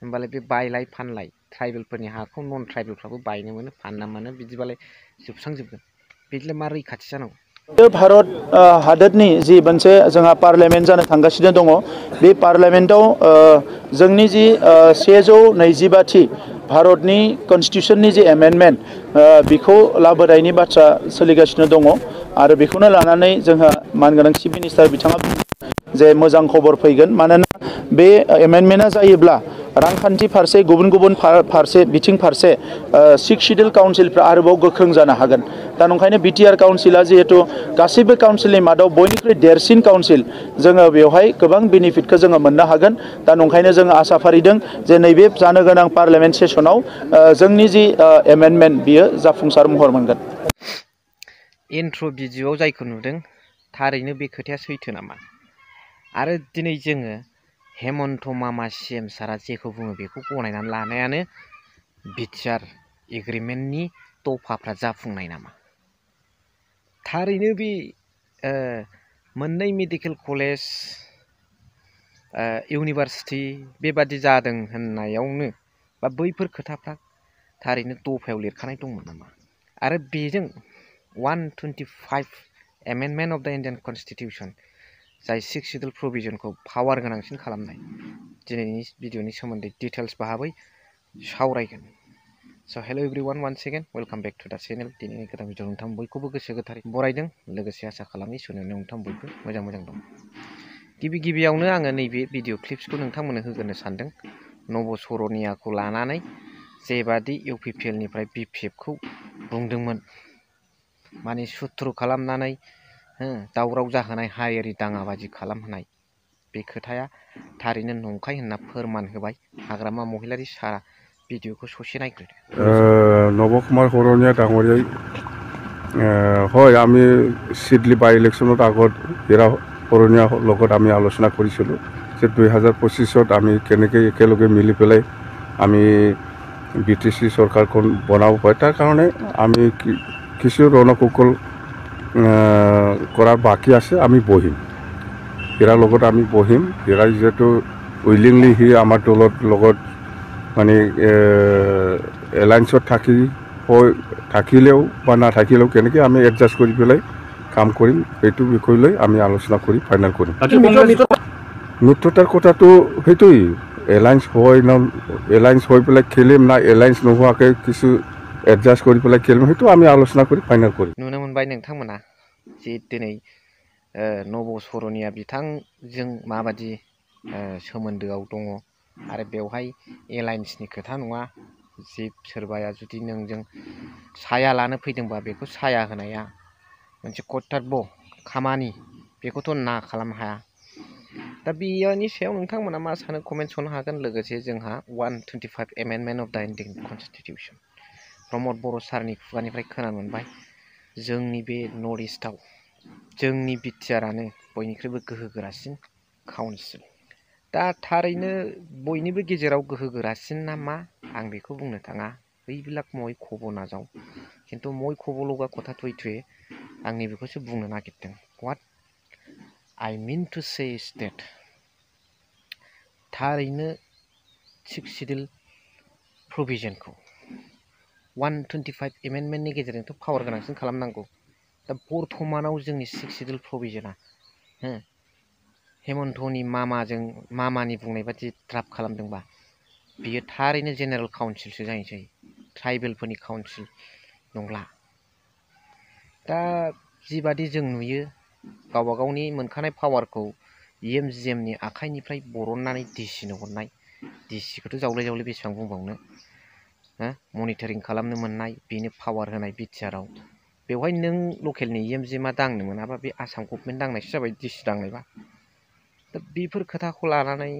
होमबालाय बे बायलाय फानलाय ट्राइबेलफोरनि हाखौ नन ट्राइबेलफ्राबो बायनो मोनो फानना मोनो बिदिबालाय जोबस्रांजोबगोन बिदिलाय मा रैखाथि जानांगौ भारत हादोरनि जि मोनसे जोंहा पार्लियामेन्ट जानो थांगासिनो दङ बे पार्लियामेन्टआव जोंनि जि 125थि भारतनि कन्स्टिटिउसननि जि एमेन्डमेन्ट बेखौ लाबोनायनि बाथ्रा सोलिगासिनो दङ आरो बेखौनो लानानै जोंहा मानगोनां चिफ मिनिस्टार बिथाङा जे मोजां खबर फैगोन मानोना बे एमेन्डमेन्टआ जायोब्ला रांखान्थि फारसे गुबुन गुबुन फारसे बिथिं फारसे 6 शिड्युल काउन्सिलफ्रा आरोबाव गोख्रों जानो हागोन दा नंखायनो बिटिआर काउन्सिला जिहेतु गासैबो काउन्सिलनि मादाव बयनिख्रुइ देरसिन काउन्सिल जोङो बेवहाय गोबां बेनिफिटखौ जोङो मोननो हागोन दा नंखायनो जोङो आसा फारिदों जे नैबे जानो गोनां पार्लियामेन्ट सेसनाव जोंनि जि एमेन्डमेन्ट बियो जाफुंसार महर मोनगोन इन्ट्र' भिडिअ'आव जायखौ नुदों थारैनो बे खोथाया सैथो नामा आरो दिनै जोङो हेमन्त मामा सिएम सारा जेखौ बुङो बेखौ गनायनानै लानायानो बिटिआर एग्रिमेन्टनि दफाफ्रा जाफुंनाय नामा थारैनो बे मोननै मेडिकेल कलेज इउनिभारसिटि बेबादि जादों होननायावनो बा बैफोर खोथाफ्रा थारैनो दफायाव लिरखानाय दंमोन नामा आरो बेजों 125 एमेन्डमेन्ट अफ द इन्डियान कन्स्टिटिउसन जाय 6 शिड्युल प्रोभिजनखौ पावार गोनांसिन खालामनाय दिनैनि भिडिअनि सोमोन्दै डिटेल्स बाहाबै सावरायगोन so' hello' everyone once again welcome back to the channel दिनैनि गोदान भिडिअ नोंथां बयखौबो गोसो गोथारै बरायदों लोगोसे आसा खालामो इसोरनि नोंथां बयबो मोजां दं गिबियावनो आङो नैबे भिडिअ क्लिप्सखौ नोंथांमोननो होग्रोनो सानदों नब सरनियाखौ लानानै जेबादि इउपिपिएलनिफ्राय बिपिएफखौ बुंदोंमोन माने सुथ्रु खालामनानै दावराव जाहोनाय हायेरि दाङाबाजि खालामहोनाय बे खोथाया थारैनो नंखाय होनना फोरमान होबाय हाग्रामा महिलारि सारा भिडिअखौ ससे नायग्रोदो নৱ কুমাৰ শৰণীয়া ডাঙৰীয়াই হয় আমি চিডলি বাই ইলেকশ্যনত আগত হীৰা শৰণীয়াৰ লগত আমি আলোচনা কৰিছিলোঁ যে 2025ত আমি কেনেকৈ একেলগে মিলি পেলাই আমি বিটিচি চৰকাৰখন বনাব পাৰি তাৰ কাৰণে আমি কিছু ৰণকৌশল কৰাৰ বাকী আছে আমি বহিম হীৰাৰ লগত আমি বহিম হীৰাই যিহেতু উইলিংলি সি আমাৰ দলৰ লগত মানে এলায়েন্সত থাকিলেও বা নাথাকিলেও কেনেকৈ আমি এডজাষ্ট কৰি পেলাই কাম কৰিম সেইটো বিষয় লৈ আমি আলোচনা কৰি ফাইনেল কৰিম মিত্ৰতাৰ কথাটো সেইটোৱেই এলায়েন্স হৈ পেলাই খেলিম না এলায়েন্স নোহোৱাকৈ কিছু এডজাষ্ট কৰি পেলাই খেলিম সেইটো আমি আলোচনা কৰি ফাইনেল কৰিম नुनो मोनबाय नोंथांमोना जे दिनै नब सरनिया बिथांजों माबादि सोमोन्दोआव दङ आरो बेवहाय एलायन्सनि खोथा नङा जे सोरबाया जुदि नोंजों साया लानो फैदोंबा बेखौ साया होनाया मोनसे कर्तब्य खामानि बेखौथ' ना खालामनो हाया दा बेनि सायाव नोंथांमोना मा सानो कमेन्ट होनो हागोन लोगोसे जोंहा 125 एमेन्डमेन्ट अफ द इन्डियान कन्स्टिटिउसन प्रमद बर' सारनि खुगानिफ्राय खोनानो मोनबाय जोंनि बे नर्थ इस्टआव जोंनि बिटिआरानो बयनिख्रुइबो गोहोगोरासिन काउन्सिल दा थारैनो बयनिबो गेजेराव गोहोगोरासिन ना मा आं बेखौ बुंनो थाङा बैবিলাক মই खब नाजाव खिन्थु মই खब লগা কথা थुए आं नैबेखौसो बुंनो नागिरदों what I mean to say is that थारैनो 6 शिड्युल प्रोभिजनखौ 125 एमेन्डमेन्टनि गेजेरजोंथ' पावार गोनांसिन खालामनांगौ दा बर्थमानाव जोंनि 6 शिड्युल प्रोभिजना हेमन्तनि मामानि बुंनाय बादि ड्राफ्ट खालामदोंबा बियो थारैनो जेनेरेल काउन्सिलसो जाहैसै ट्राइबेलफोरनि काउन्सिल नंला दा जिबादि जों नुयो गावबा गावनि मोनखानाय पावारखौ इएमजिएमनि आखाइनिफ्राय बरननानै डिसिनो हरनाय डिसिखौथ' जावले बेसेबां बुंबावनो मनिटरिं खालामनो मोननाय बेनो पावार होनाय बिटिआराव बेवहाय नों लकेलनि इएमजिएमआ दांनो मोनाबा बे आसाम गभर्नमेन्ट दांनायसो जाबाय डिसि दांनायबा दा बेफोर खोथाखौ लानानै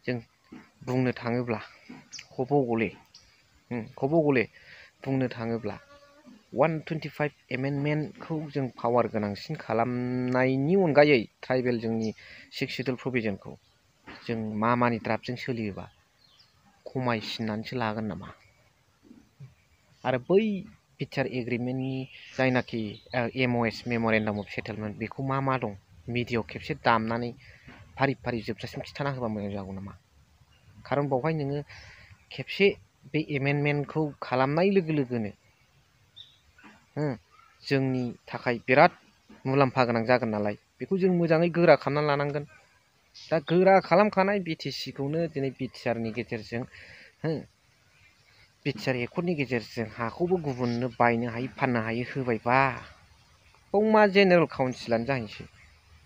जों बुंनो थाङोब्ला खबगले बुंनो थाङोब्ला 125 एमेन्डमेन्टखौ जों पावार गोनांसिन खालामनायनि अनगायै ट्राइबेल जोंनि 6 शिड्युल प्रोभिजनखौ जों मामानि ड्राफ्टजों सोलियोबा खमायसिननानैसो लागोन नामा आरो बै बिटिआर एग्रिमेन्टनि जायनाखि एमअएस मेमरेन्डाम अफ सेटेलमेन्ट बेखौ मा दं मिडियायाव खेबसे दामनानै फारि जोबजासिम खिथाना होबा मोजां जागौ नामा खारन बावहाय नोङो खेबसे बे एमेन्डमेन्टखौ खालामनाय लोगो लोगोनो जोंनि थाखाय बिराद मुलाम्फा गोनां जागोन नालाय बेखौ जों मोजाङै गोरा खालामना लानांगोन। दा गोरा खालामखानाय बिटिसिखौनो दिनै बिटिआरनि गेजेरजों बिटिआर एकर्डनि गेजेरजों हाखौबो गुबुननो बायनो हायो फाननो हायो होबायबा बाव मा जेनेरेल काउन्सिलानो जाहैसै।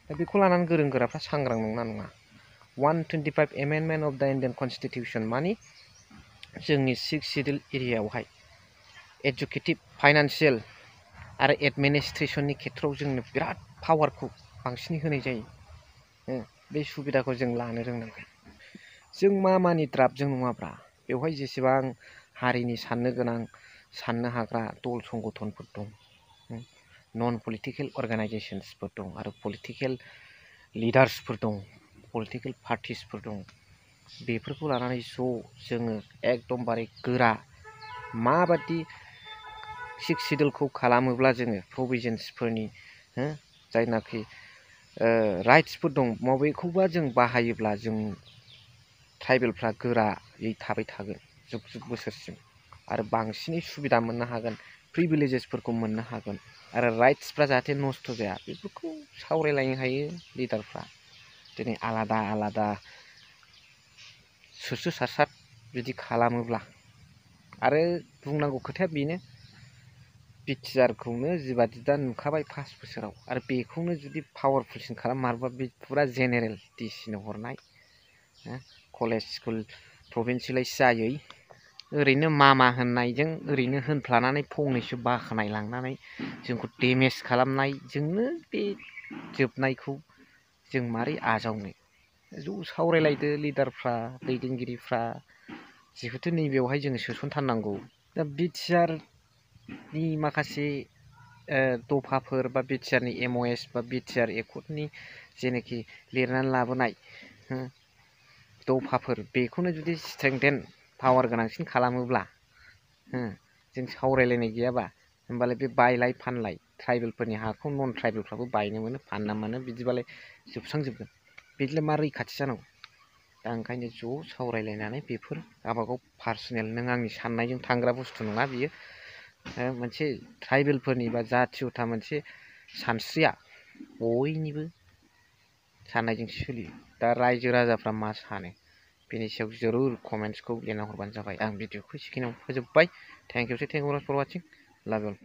दा बेखौ लानानै गोरों गोराफ्रा सांग्रां नंना नङा? 125 एमेन्डमेन्ट अफ द इन्डियान कनस्टिटिउसन मानि जोंनि 6 सिडिउल एरियायावहाय एडुकेटिभ फाइनान्सियेल आरो एडमिनिस्ट्रेसननि खेथ्रआव जोंनो बिराद पावारखौ बांसिनै होनाय जायो। बे सुबिदाखौ जों लानो रोंनांगोन। जों मानि द्राफ्टजों नङाब्रा बेवहाय जेसेबां हारिनि साननो गोनां साननो हाग्रा दल संगठनफोर दं, नन पलिटिकेल अर्गानाइजेसन्सफोर दं आरो पलिटिकेल लिडार्सफोर दं, पलिटिकेल पार्टिसफोर दं, बेफोरखौ लानानै जोङो एकदमबारे गोरा माबादि 6 सिडिउलखौ खालामोब्ला जोङो प्रभिजन्सफोरनि जायनाखि राइट्सफोर दं बबेखौबा जों बाहायोब्ला जों ट्राइबेलफ्रा गोरायै थाबाय थागोन जुग जुग बोसोरसिम आरो बांसिनै सुबिदा मोननो हागोन, प्रिभिलेजेसफोरखौ मोननो हागोन आरो राइट्सफ्रा जाहाथे नस्थ' जाया बेफोरखौ सावरायलायनो हायो लिडारफ्रा। दिनै आलादा आलादा सोरसो सारसार बिदि खालामोब्ला आरो बुंनांगौ खोथाया बेनो बिटिआरखौनो जिबादि दा नुखाबाय 5 बोसोराव आरो बेखौनो जुदि पावारफुलसिन खालाममारोबा बे फुरा जेनेरेल डिसिनो हरनाय कलेज स्कुल प्रभिन्सियेलाइज जायै ओरैनो मामा होननायजों ओरैनो होनफ्लानानै फंनैसो बाखनाय लांनानै जोंखौ डेमेज खालामनायजोंनो बे जोबनायखौ जों मारै आजावनो? ज' सावरायलायदो लिडारफ्रा दैदेनगिरिफ्रा जिहेथु नैबेयावहाय जोङो सोसनथारनांगौ। दा बिटिआरनि माखासे दफाफोर बा बिटिआरनि MOS बा बिटिआर एकर्डनि जेनाखि लिरनानै लाबोनाय दफाफोर बेखौनो जुदि स्ट्रेंथेन पावार गोनांसिन खालामोब्ला जों सावरायलायनाय गैयाबा होमबालाय बे बायलाय फानलाय ट्राइबेलफोरनि हाखौ नन ट्राइबेलफ्राबो बायनो मोनो फाननो मोनो बिदिबालाय जोबस्रांजोबगोन। बिदिलाय मा रैखाथि जानांगौ? दा ओंखायनो ज' सावरायलायनानै बेफोर गावबागाव पार्सनेल नों आंनि साननायजों थांग्रा बुस्थु नङा बियो। मोनसे ट्राइबेलफोरनि बा जाथियथा मोनसे सानस्रिया बयनिबो साननायजोंसो सोलियो। दा रायजो राजाफ्रा मा सानो बेनि सायाव जरुर कमेन्ट्सखौ लिरना हरबानो जाबाय। आं भिडिअखौ एसेखिनियाव फोजोब्बाय। Thank you for watching. Love you all.